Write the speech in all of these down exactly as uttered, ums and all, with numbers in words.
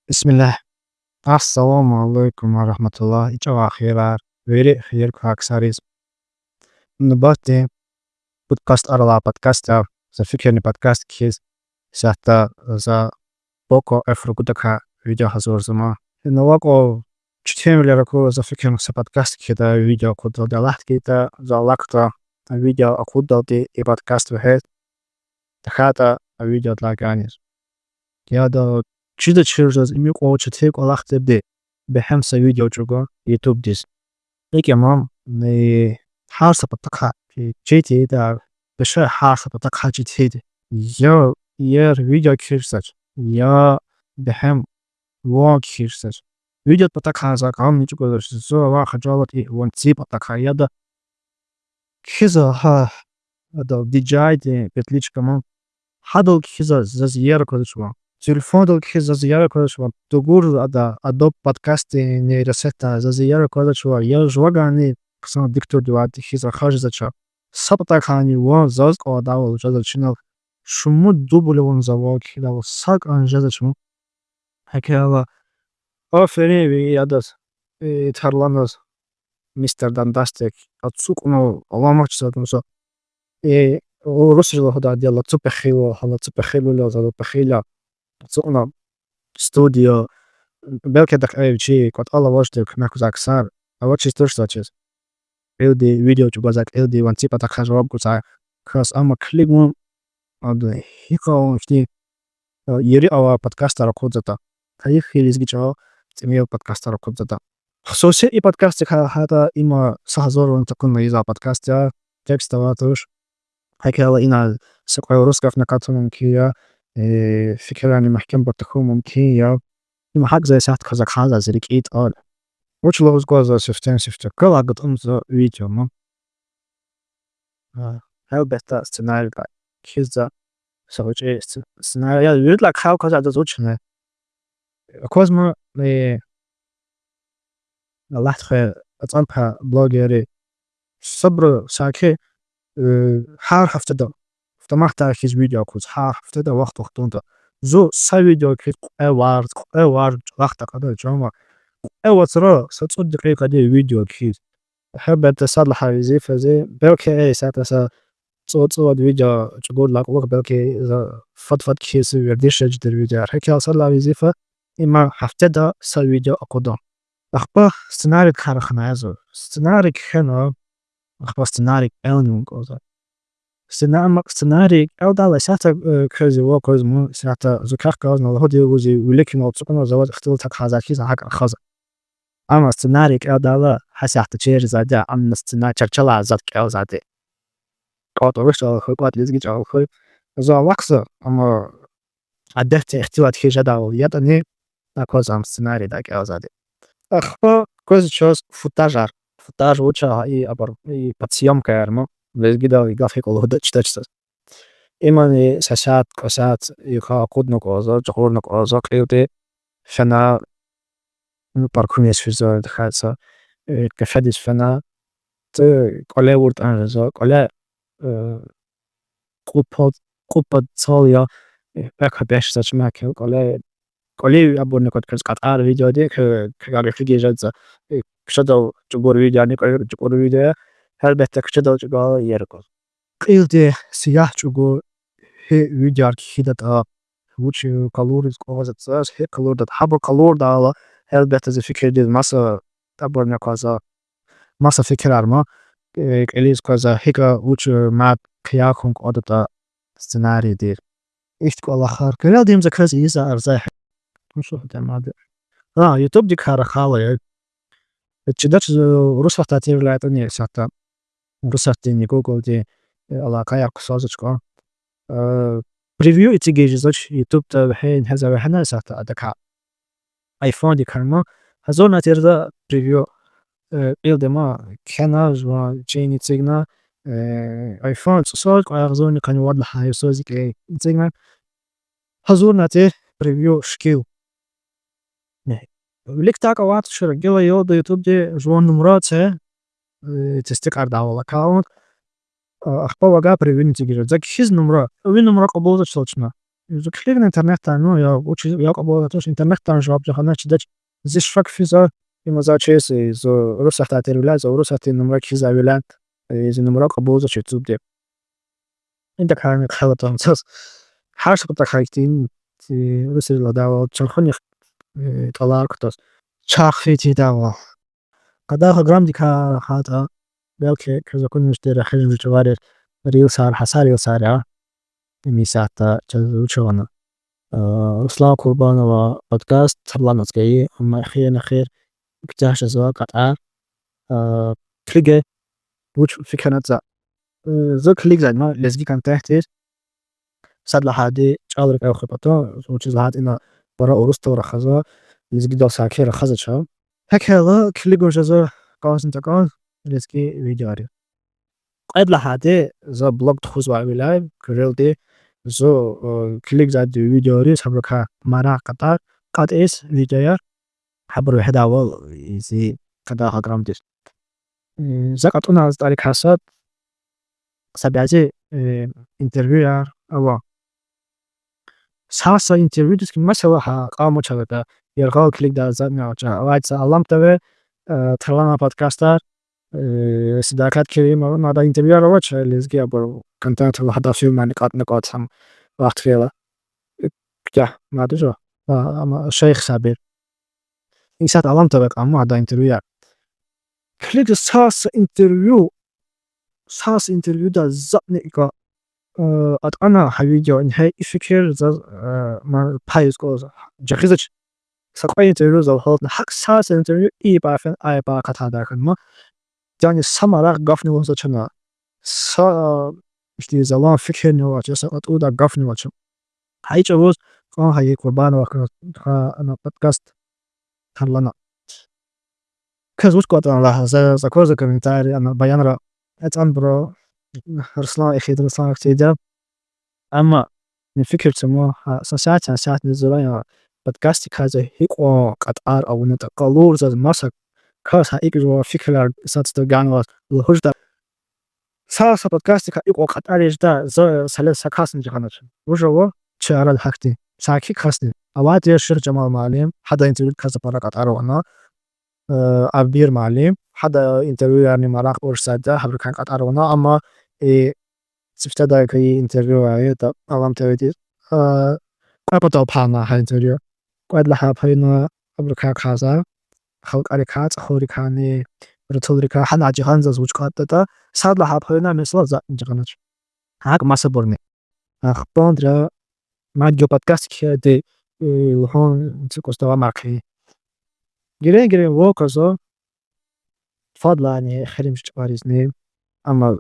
Бисмиллагь. Ассаламу алейкум ва рагьматуллагь. И чӀаван хийирар, вири хийир квай ксариз. Нубатдин пудкаст ара алай подкаст я, за фикирни подкаст кхьиз, исятда за Poco F ругудакай видео гьазурзава. Ина вакӀа четинвилер акур, за фикирна са подкаст кхьидай, видео акъуддалди, Аллагьди гайитӀа, за алахъда видео акъуддалди и подкаст вегьез, тахьайтӀа а видеодилай кӀаниз. Яда, чида чир жез, им икьван четин кӀвалах тирди, бегьем са видео чӀугун ютубдиз. ИкӀ я ман, гьар са патахъай чи тийида, пеше гьар са патахъай чи тийида. Я, я видео кхьиз жезвач, я бегьем ван кхьиз жезвач. Видео патахъай за гамни чӀугвазвач, зун авай хажалат и ванцин патахъай яда. Кхьизва гьа, ада, DJI-дин петличка ман. Гьадал кхьизва, заз иер аквазвач ван. Телефондал кхьизва, заз иер аквазвач ван. Дугур ада, Adobe Podcast-дин нейросетьдай, заз иер аквазвач ван. Я жувавайни хъсан диктордивайди хьиз рахаз жезвач. Са патахъайни ван заз кӀандайвал жезвач инал. Шумуд дубль авуна за ван кхьидайвал, са кӀан жезвач ман. Гьакӏ хьайила, аферин ви адаз, э, тарланаз, мистер Дандастик, ацукьна аламатзава зун. Э, урусри лугьудайди я, лацу пехилвал, гьа лацу пехилвал, за лацу пехилвал, ацукьна студия, белки адахъ вичи кӀватӀал авачтир куьмек гузвай ксар, авачиз туш заз чиз. Кьилди видео чӀугвазвай, кьилди ванцин патахъай жаваб гузвай кас, амма килиг вун, ада, гьикьван ихьтин, э, ери авай подкастар акъудзаватӀа. Гьайиф хьи, лезги чӀал тӀимил подкастар акъудзаватӀа. Хсуси и подкастдикай гьатта има са гьазурвилин такуна ийизвай подкаст я, текст авай туш. Гьакӏ хьайила ина са кьве урус гафни акатун мумкин я, э, фикирарни мягькембур тахьун мумкин я. Има гьакӀ за исятда кваз акьазва зи рикӀин тӀвар. Вуч лугьуз кӀанзава сифтени-сифте? Кал агатӀунзава видео ман. А, гьелбетда, сценарий кхьизва, са гъвечӀи сц-, сценарий, я виридалай кьван кваз адаз вуч хьана. Аквазма, э, Аллагьди хвейи, ацӀанпай блогерри, сабуру саки, э, гьар гьафтеда, автоматдай хьиз видео акъудзава, гьар гьафтеда вахт-вахтунда. Зун са видео кхьиз кьве варз, кьве варз чӀалахъ такьадай чӀавама, кьве вацра са цӀуд декьикьадин видео кхьиз. Гьелбетда, сад лагьай везифа зи, белки, э, исятда са цӀу-, цӀувад видео чӀугурдалай кьулухъ, белки, за фад-фад кхьиз вердиш жеда чидер видеояр. Гьакӏ хьайила сад лагьай везифа, има гьафтеда са видео акъудан. Ахпа сценарийдикай рахана я зун. Сценарий кхьена, ахпа сценарий кӀелни авун кӀанзава. Сцена-, амма сценарий кӀелдайла исятда, э, квез ва квез ман исятда зун квехъ галазни лугьуди вузи виликни ацукьна, за ваз ихтилат аквазва хьиз гьакӀ рахазва. Амма сценарий кӀелдайла гьасятда чир жезвайди я, амма сцена-, чарчелай затӀ кӀелзавайди. КӀватӀ урус чӀалал хьуй, кӀватӀ лезги чӀалал хьуй. Зун алахъзава, амма адетдин ихтилат хьиз жедайвал ятӀани, аквазва ам сценарийдай кӀелзавайди. Ахпа квез чаз футажар. Футаж вуч я, и абур, и подсъёмкаяр ман. Лезгидал и гаф гьикӀ лугьуда чидач заз. Имани са сят, кьве сят йикъа акъудна кӀанзава, жагъурна кӀанзава, кьилди фена, ну, паркур яз физва, тахьайтӀа са, э, кафедиз фена, ци кӀвале авуртӀани жезва, кӀвале, э, кьуд пад, кьуд пад цал я, э, пека беш за чмакел кӀвале, кӀвале абурни кваз квез кьатӀар видеоди, квез, квез гекъигиз жезва, э, куьчедал чӀугур видеони, кӀвале чӀугур видео, гьелбетда, куьчедал чӀугвал иер кваз. Кьилди сиягь чӀугур гьи видеояр кхьидатӀа, вуч, э, къалуриз кӀанзаватӀа, гьи къалурдатӀа, гьабур къалурдайла, гьелбетда, зи фикирдиз маса абурни аквазва, маса фикирар ман, э, кьилиз квазва, гьикӀ, вуч, э, мад хъия хьун кӀандатӀа сценарийдиз. Ихьтин кӀвалахар. Куьрелди им за квез ийизвай арзай. Гьа, ютубдикай рахайла я. Чидач, э, урус вахтар тирвиляй ятӀани исятда. Урусатдинни Гуглдин, э, алакъаяр хъсанзавач кьван. Э, превью эцигиз жезвач ютубда, вегьин гьеза вегьена исятда адакай. Айфондикай ман гьазурна тир за превью, э, кьилди ман кхьена, жуван чин эцигна, э, айфон цӀусад кьве агъзурни къанни вад лагьай йисуз икӀ эцигна. Гьазурна тир превью шикил. Виликдай кӀвалах туш, гила ялда ютубди жуван нумра це, э, тестикьардайвал аккаунт, а, ахпа вавай превьюни эцигиз жезва. За кхьиз нумра, ви нумра кьабулзавач чна. Зу килигна интернетда, ну, я вучиз, я кьабулзавач, интернетда жаваб жагъанач чидач. Зи шак физва, има за чиз, зу Урусатда тирвиляй, за Урусатдин нумра кхьизвайвиляй, зи нумра кьабулзавач ютубди. Идакайни хъел атӀан заз. Гьар са патахъай ихьтин, урусри лагьайвал, чархунихъ тӀалар кутаз. Чарх фейи тийидайвал. Къадагъаграмдикай рахайтӀа, белки, квез акунвачтир эхиримжи чӀавариз, рилсар, гьа са рилсар я. Им исятда чаз вуч авуна. Руслан Курбанова подкаст тарланаз гайи, амма эхир-эхир куьтягь жезва кьатӀар. Килиге, вуч фикирна за. За килигзавайди ма лезги контентдиз. Сад лагьайди, чӀал рикӀел хуьн патал, вучиз лагьайтӀа ина пара урусдал рахазва, лезгидал саки рахазвач. ГьакӀ хьайила килигун жезва кӀанзни-такӀанз лезги видеойриз. Кьвед лагьайди, за блог тухузвайвиляй куьрелди, зу килигзавайди видеойриз, гьабурукай марагъ кьатӀар, кьатӀиз видеояр, гьабур вегьидайвал зи къадагъаграмдиз. За кьатӀунай затӀарикай сад, са бязи интервьюяр ава. Са-са интервьюдиз хьи, месела, гьа кьван муч аватӀа, яргъал килигдай затӀни авач. Авайди са Алам ТВ, Тарлана подкастар, Седакат Керимова, ну, адан интервьюяр авач, лезги абур контент лагьай, гьадан фильмарни кьатӀна кӀанзава вахт хьайила. Куьтягь мад жезва. Амма Шейх Сабир. Исятда Алам ТВ кьван муч, адан интервьюяр. Килиг, са-са интервью, са-са интервьюда затӀни икӀа атӀана гьа видео, ингье и фикир заз, ма, пайиз кӀанзава, жагъизач. Са кьве интервью за гьалтна, гьакӀ са-са интервью и пай фена, а пай акъатайдай хьана ма. Яни са марагъ гафни лугьузвач чна. Са ихьтин залан фикирни авач, я са кьатӀудай гафни авач. Гьа и чӀавуз кьван гьа и Курбанова, гьа, ана подкаст тарлана. Квез вуч кӀватӀ лагьана, заз аквазва комментарий, ана баянра ацӀанбуру, Руслан, эхир Руслан хьтинди я. Амма ни фикир це ма, гьа са сятни, са сятни зурай, а подкастдикай за гьикьван кьатӀар авунатӀа, къалур заз маса кас гьа икӀ жуван фикирар сад-садаз ганваз лугьуз жеда. Са-са подкастдикай икьван кьатӀар жеда, за са лез са касни жагъанач. Вуж ава, чи арада гьахьтин саки касни. Авайди я Шихжамал муаллим, гьадан интервьюдикай за пара кьатӀар авуна, Абир муаллим, гьадан интервьюярни марагъ урсада, гьабурукай кьатӀар авуна, амма и сифтедай хьайи интервьюяр ятӀа Алам ТВ-диз, кьве патал пайна гьа интервью. Кьвед лагьай паюна абурукай кьазва, халкьарикай, цӀахуррикайни, рутулрикай, гьана жагъана заз вуч кӀватӀ ятӀа, сад лагьай паюна, месела, затӀни жагъанач. ГьакӀ масабурни. Ахпа мад гила подкаст кхьейди, лугьун цикӀуз давамар хъийин. Герен-герен ван кӀанзава фадлайни эхиримжи чӀаваризни. Амма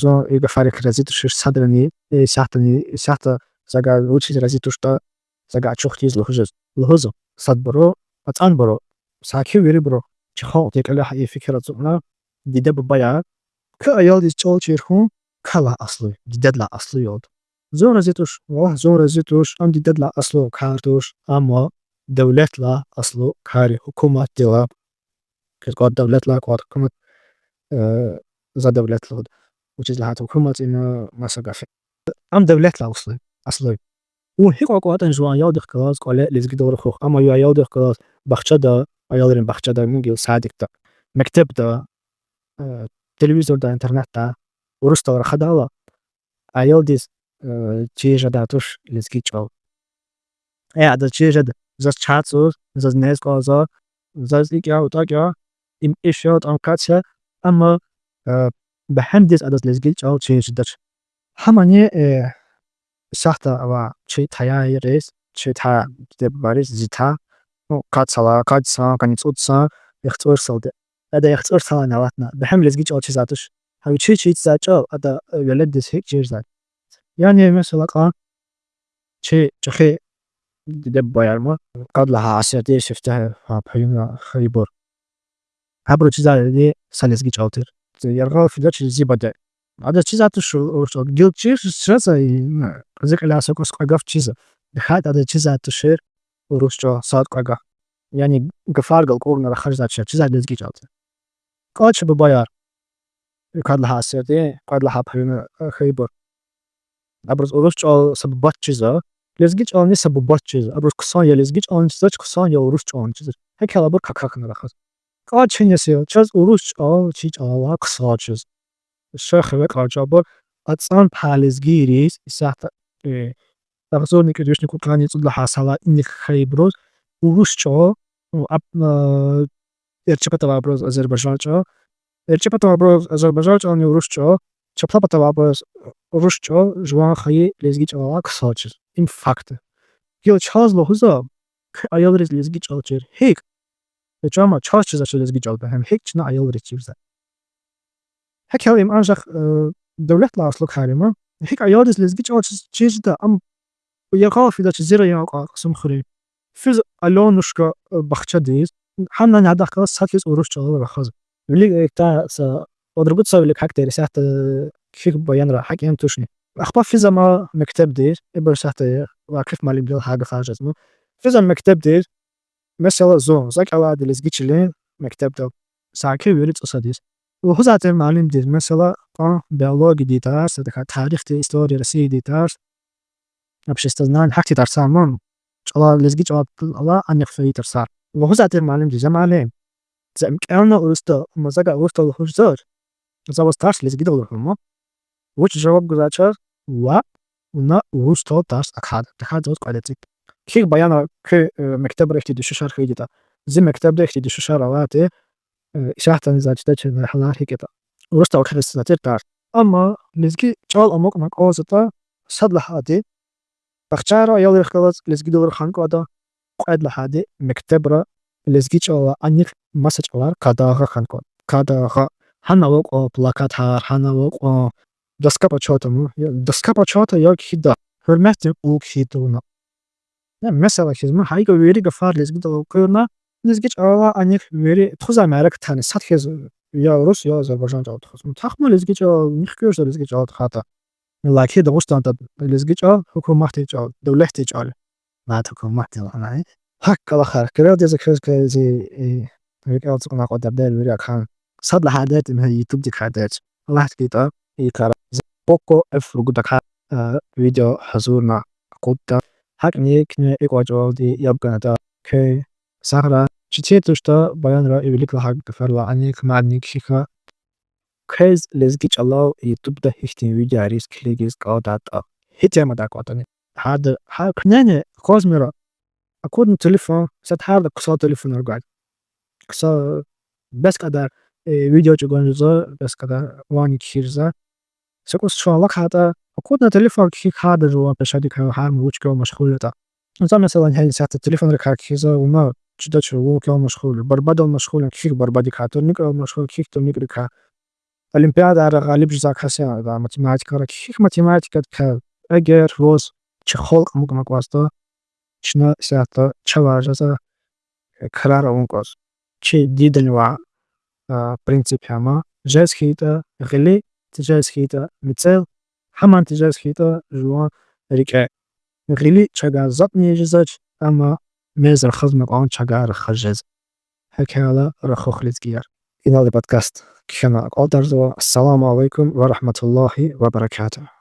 зун и гафарихъ рази тушир садрани, исятдани, исятда завай вучиз рази туштӀа, завай ачух тийиз лугьуз жез. Лугьузва, садбуру, ацӀанбуру саки, вирибуру чи халкьдин кьиле гьа и фикир ацукьна, диде-бубаяр, куь аялдиз чӀал чир хьун квелай аслу, дидедилай аслу я лугьуда. Зун рази туш, валлагь, зун рази туш, ам дидедилай аслу кар туш, амма девлетлай аслу кар я, гьукуматдилай. Квез кӀватӀ девлетлай, кӀватӀ гьукумат, за девлет лугьуда. Вучиз лагьайтӀа гьукумат ина маса гаф я. Ам девлетлай аслу, аслу. Вун гьикьван кӀватӀна жуван аялдихъ галаз кӀвале лезгидал рахух, амма вун аялдихъ галаз бахчада, аялрин бахчада, ну, гила садикда, мектебда, телевизорда, интернетда урусдал рахадайла, аялдиз чир жедай туш лезги чӀал. Э, адаз чир жеда, заз чацӀуз, заз нез кӀанзава, заз икӀ я, тӀакӀ я, им иш я, тӀам кац я, амма бегьемдиз адаз лезги чӀал чир жедач. Гьамани исятда ава чи таяриз, чи та диде-бубайриз зи та, ну, къад йисалай, къад йисан, къанни цӀуд йисан, яхцӀур йисалди. Ада яхцӀур йисалайни алатна, бегьем лезги чӀал чизвай туш. Гьа вичи чизвай чӀал ада веледдиз гьикӀ чирзавайди? Яни, месела, кьван чи чӀехи диде-бубаяр ма, къад лагьай асирдин сифте гьа паюна хьайибур. Гьабуру чизвайди са лезги чӀал тир. Яргъал фидач зи баде. Адаз чизвай туш урус чӀал. Гила чир жезва, ну, зи кьиляй са кӀус кьве гаф чизва. ТахьайтӀа адаз чизвай тушир урус чӀал сад-кьве гаф. Яни гафар галкӀурна рахаз жезвай тушир, чизвайди лезги чӀал тир. Кьван чи бубаяр, къад лагьай асирдин, къад лагьай паюна хьайибур, абуруз урус чӀал са бубади чизва, Лезги чӀални са бубат чиз, абуруз хъсан я лезги чӀални чизвач, хъсан я урус чӀални чизвач. ГьакӀ хьайила абур какахьна рахаз. КӀан чун я сел, чаз урус чӀал, чи чӀалалай хъсан чиз. Ша хиве кӀан чӀал абур, ацӀан пай лезгийриз, исятда, э, агъзурни кӀуьд вишни кьудкъанни цӀуд лагьай йисалай инихъ хьайибуруз, урус чӀал, м, аб-, э, эрчӀи патавайбуруз азербайжан чӀал, эрчӀи патавайбуруз азербайжан чӀални урус чӀал, чапла патавайбуруз урус чӀал жуван хайи лезги чӀалалай хъсан чиз. Им факт я. Гила чаз лугьузва, куь аялриз лезги чӀал чир. ГьикӀ? Э, чама, чаз чизвач лезги чӀал, бегьем. ГьикӀ чна аялриз чирзава? ГьакӀ хьайила им анжах, э, девлетлай аслу кар я ма. ГьикӀ аялриз лезги чӀал чиз-, чир жеда, ам яргъал фидач зи район кьван Кьасумхуьруьн. Физ Алёнушка, э, бахчадиз, гьанани гьадахъ галаз сад хьиз урус чӀалал рахазва. Вилик, э, та са, одрубуцав вилик гьакӀ тир, исятда, э, кхьихь баянра, гьакӀ яни тушни. Ахпа физама мектебдиз, ибур исятда, э, Вакъиф муаллимдал гьа гафар жезва. Физам мектебдиз, месела, зун, за кӀелайди лезги чилин мектебдал, саки вири цӀусадиз. Лугьузвай тир муаллимдиз, месела, кьван биологиядин тарс, тахьайтӀа тарихдин, история Россиядин тарс, обществознание, гьахьтин тарсар ман, чӀалал, лезги чӀалал анихъ фейи тарсар. Лугьузвай тир муаллимдиз: я муаллим, за ам кӀелна урусдал, амма за гьа урусдал лугьуз жезвач, за ваз тарс лезгидал лугьун ман. Вуч жаваб гузвай чаз? Ваъ, вуна урусдал тарс ахъайда, тахьайтӀа за ваз кьвед эциг. Кхьихь баянра, куь, э, мектебра ихьтин дуьшуьшар хьайитӀа. Зи мектебда ихьтин дуьшуьшар авай тир, э, исятдани заз чидач гьалар гьикӀ ятӀа. Урусдал кхьиз эцигнай тир тарс. Амма лезги чӀал амукьна кӀанзаватӀа, сад лагьайди, бахчайра аялрихъ галаз лезгидал рахун кӀанда, кьвед лагьайди, мектебра лезги чӀалалай анихъ маса чӀалар къадагъа хьун кӀанда. Къадагъа. Гьана ава кьван плакатар, гьана ава кьван доска почёта, ну, я, доска почёта я кхьида, гьуьрметдин кьул кхьин тавуна. Я, месела хьиз, ну, гьа икӀ вири гафар лезгидал акъудна, лезги чӀалалай анихъ вири тухузвай мярекатни сад хьиз я урус, я азербайжан чӀал тухуз. Ну, тахма лезги чӀал, нихкуьрза лезги чӀал тухвайтӀа. Иллаки Дагъустанда лезги чӀал гьукуматдин чӀал, девлетдин чӀал я. ЛагьайтӀа гьукуматдин лагьана. ГьакӀ кӀвалахар. Куьрелди за квез квез, э, рикӀел ацукьна кьван дердер вири акун. Сад лагьай дерт им я, ютубдикай дерт. Аллагьди хьайитӀа, и кар за Poco F ругудакай, э, видео гьазурна акъудда. ГьакӀни куьне икьван чӀавалди яб ганатӀа, квез сагърай. Четин туштӀа баянра, вилик лагьай гафарилай анихъ, мадни кхьихь. Квез лезги чӀалал ютубда гьихьтин видеойриз килигиз кӀандатӀа, гьи темадай кӀандатӀани, гьарда, гьар куьнени, квазмира акъудна телефон, исятда гьарда ксал телефонар гвай. Ксал бес кьадар, э, видео чӀугун жезва, бес кьадар ванни кхьиз жезва. Са кӀус чун алахъайтӀа, акъудна телефон кхьихь, гьарда жуван пешедикай, гьар вуч квел машгъул ятӀа. За, месела, гьеле исятда телефонрикай кхьизва, вуна чидач вун квел машгъул я, борьбадал машгъул я, кхьихь борьбадикай, турникрал машгъул я, кхьихь турникрикай. Олимпиадайра гъалиб жезвай кас я, да, математикара, кхьихь математикадикай. Эгер ваз чи халкь амукьна кӀанзаватӀа, чна исятда чавай жезва крар авун кӀанзава. Чи дидани ваъ, а, принцип я ма: жез хьайитӀа гъили, тежез хьайитӀа мецел, гьамни тежез хьайитӀа жуван рикӀе. Гъили чавай затӀни жезвач, амма мез рахазмай кьван чавай рахаз жез. ГьакӀ хьайила рахух, лезгияр. Инал и подкаст кхьена акьалтӀарзава. Ассаламу алейкум ва рагьматуллагьи ва баракатугь.